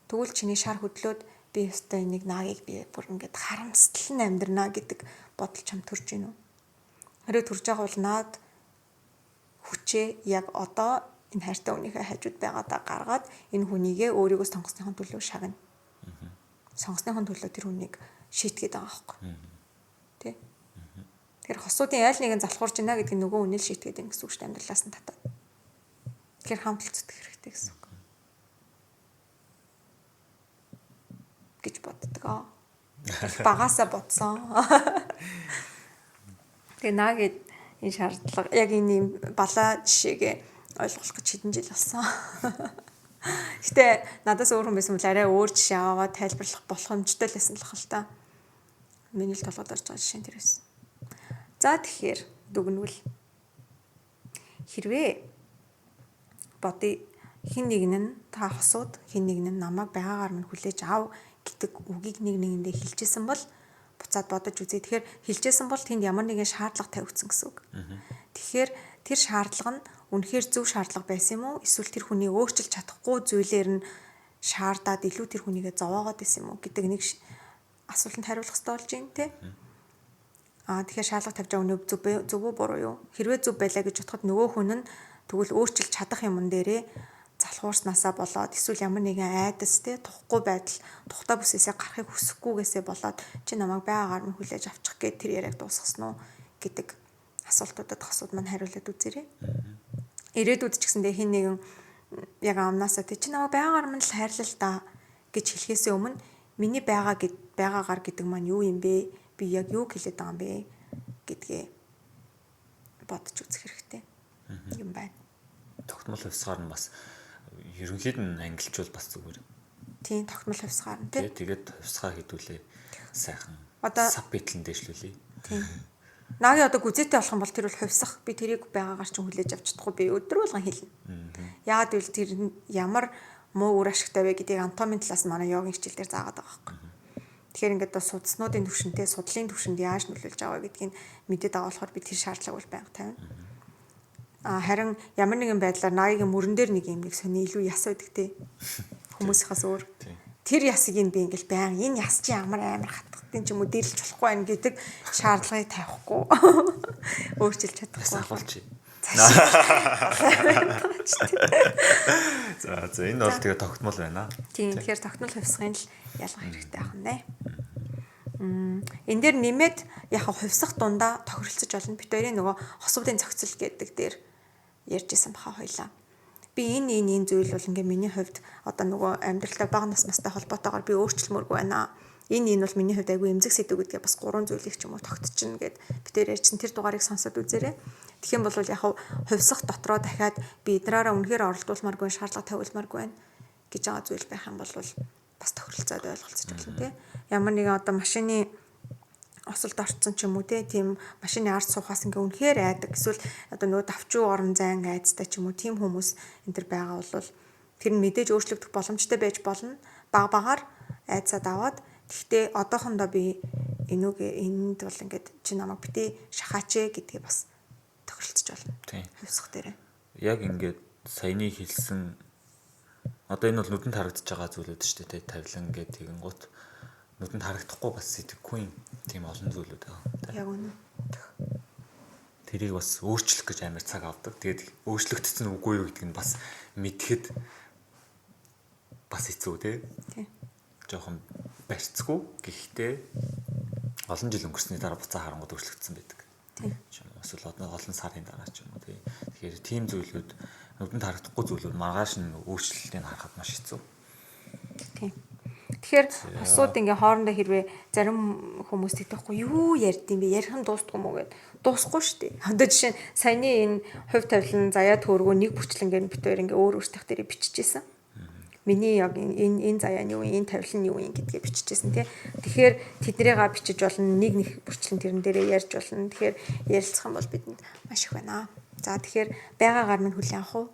Тэгвэл чиний шар хөдлөөд би өстой энийг наагийг би бүр ингээд харамсдал нь амьдрнаа гэдэг бодол чам төрж гин үү? Хэрвээ төрж байгаа бол наад хүчээ яг одоо энэ хайртай хүнийхээ хажууд байгаадаа гаргаад энэ хүнийгээ өөрийгөө сонгосныхон төлөө шагна. Сонгосныхон төлөө тэр хүнийг шийтгээд байгаа байхгүй. Тэ? Тэгэхээр хосуудын айл нэгэн залхуурж байна гэдэг нь нөгөө хүн л шийтгээд байна гэсэн үг шүү дээ амьдралаас нь татаад. Тэгэхээр хамт л зүтгэх хэрэгтэй гэсэн үг. Гэж боддог. Багаасаа бодсон. Тэгээ наагээд энэ шаардлага яг энэ юм балаа жишээгээ ойлгох гэж хэдэн жил болсон. Гэтэ надаас өөр хүн байсан бол арай өөр жишээ аваад тайлбарлах боломжтой л байсан л хэл та. Миний л толгойд орж байгаа жишээ нь тэр байсан. За тэгэхээр дүгнвэл хэрвээ бодъё хин нэг нь та хосууд хин нэг нь намайг байгаагаар минь хүлээж ав гэдэг үгийг нэг нэгэндээ хэлжсэн бол буцаад бодож үзье. Тэгэхээр хэлжсэн бол тэнд ямар нэгэн шаардлага тавигдсан гэсэн үг. Тэгэхээр тэр шаардлага нь үнэхээр зөв шаардлага байсан юм уу? Эсвэл тэр хүний өөрчилж чадахгүй зүйлээр нь шаардаад илүү тэр хүнийгээ зовоогоод исэн юм уу гэдэг нэг асуултанд хариулах хэрэгтэй болж байна тий. Аа тэгэхээр шаардлага тавьж байгаа үнэ зөв үү буруу юу? Хэрвээ зөв байлаа гэж бодоход нөгөө хүн нь тэгвэл өөрчилж чадах юмн дээрээ залхуурснаасаа болоод эсвэл ямар нэгэн айдас те тухгүй байдал тухтай бүсээсээ гарахыг хүсэхгүйгээсээ болоод чи намайг байгаагаар минь хүлээж авчих гээд тэр яриаг дуусгасан уу гэдэг асуултуудад хосууд маань хариулаад үзээрэй. Ирээдүйд ч гэсэндээ хин нэгэн яг амнаасаа те чи намайг байгаагаар минь л хайрлал та гэж хэлэхээсээ өмнө миний байгаа гэд байгаагаар гэдэг маань юу юм бэ? Би яг юу хэлээд байгаа юм бэ гэдгээ бодож үзэх хэрэгтэй юм байна. Тогтмол хувьсгаар нь бас ерөнхийд нь ангилчвал бас зүгээр. Тийм, тогтмол хувьсгаар нь тий. Тэгээд хувьсгаа хэдүүлээ сайхан одоо сап битлэн дэвшлүүлье. Тийм. Нагийн одоо гүзээтэй болох юм бол тэр бол хувьсах. Би тэрийг байгаагаар чинь хүлээж авч чадахгүй би өдөр болгон хэлнэ. Яагаад гэвэл тэр ямар муу үр ашигтай вэ гэдгийг анатомийн талаас нь манай йогийн хичээл дээр заагаад байгаа байхгүй. Тэгэхээр ингээд одоо судалснуудын түвшинтэй судлалын түвшинд яаж нөлөөлж байгаа гэдгийг мэдээд байгаа болохоор би тэр шаардлагыг бол байнга тавина. А харин ямар нэгэн байдлаар наагийн мөрөн дээр нэг юм нэг сони илүү яс байдаг те. Хүмүүсийнхаас өөр. Тэр ясыг нь би ингээл баян энэ яс чи ямар амар хатгтын ч юм уу дэрэлж болохгүй байх гэдэг шаардлагыг тавихгүй. Өөрчилж чадахгүй. Агуулчих. За за энэ бол тэгээ тогтмол байна. Тийм, тэгэхээр тогтмол хувьсгын л ялгах хэрэгтэй байх нэ. Энэ дээр нэмээд яг хувьсах дундаа тохиролцож болно. Бид хоёрын нөгөө хосуудын зохицол гэдэг дээр ярьж исэн баха хоёлаа. Би энэ энэ энэ зүйл бол ингээ миний хувьд одоо нөгөө амьдралтай бага нас настай холбоотойгоор би өөрчлөмөргүй байна. Энэ энэ бол миний хувьд айгүй эмзэг сэдв гэдгээ бас гурван зүйлийг ч юм уу тогтчихно гэд бид тэр ярьсан тэр дугаарыг сонсоод үзээрэй. Тэгэх юм бол яг хувьсах дотроо дахиад би эднэраараа үнэхээр оролдуулмааргүй, шаардлага тавиулмааргүй байна гэж байгаа зүйл байх юм бол бас тохиролцоод ойлголцож болно тий. Ямар нэгэн одоо машины осолд орцсон ч юм уу тийм машины ард суухаас ингээ үнэхээр айдаг. Эсвэл одоо нөгөө давчуу орон зайн айцтай ч юм уу тийм хүмүүс энэ төр байгаа бол тэр нь мэдээж өөрчлөгдөх боломжтой байж болно. Баг багаар айцаа даваад тэгтээ одоохондоо би энүүг энэнд бол ингээд чи намайг битээ шахаач ээ гэдгээ бас тохиролцож болно. Хувьсах дээрээ. Яг ингээд саяны хэлсэн одоо энэ бол нүдэнд харагдаж байгаа зүйлүүд шүү дээ, тавилан гэдэг тэгэн гут нүдэнд харагдахгүй бас сэтгэхгүй тийм олон зүйлүүд байгаа. Яг үнэ. Тэрийг бас өөрчлөх гэж амар цаг авдаг. Тэгээд өөрчлөгдсөн үгүй юу гэдг нь бас мэдхэд бас хэцүү тий. Тий. Жохон барьцгүй. Гэхдээ олон жил өнгөрсний дараа буцаа харангууд өөрчлөгдсөн байдаг. Тий. Эсвэл олон сарын дараа ч юм уу тий. Тэгэхээр тийм зүйлүүд нүдэнд харагдахгүй зүйлүүд маргааш нь өөрчлөлтийг харахад маш хэцүү. Тий. Тэгэхээр хосууд ингээ хоорондоо хэрвээ зарим хүмүүс тэгдэхгүй юу ярьд юм бэ? Ярих нь дуустгүй юм уу гэд. Дуусахгүй шүү дээ. Одоо жишээ нь саяны энэ хувь тавилан заяа төөргөө нэг бүрчлэнгээр бит хоёр ингээ өөр өөртөх дээрээ биччихсэн. Миний яг энэ энэ заяа нь юу юм, энэ тавилан нь юу юм гэдгээ биччихсэн тий. Тэгэхээр тэднийгээ бичиж болно, нэг нэг бүрчлэн тэрэн дээрээ ярьж болно. Тэгэхээр ярилцах юм бол бидэнд маш их байна. За тэгэхээр байгаагаар минь хүлээн авах уу?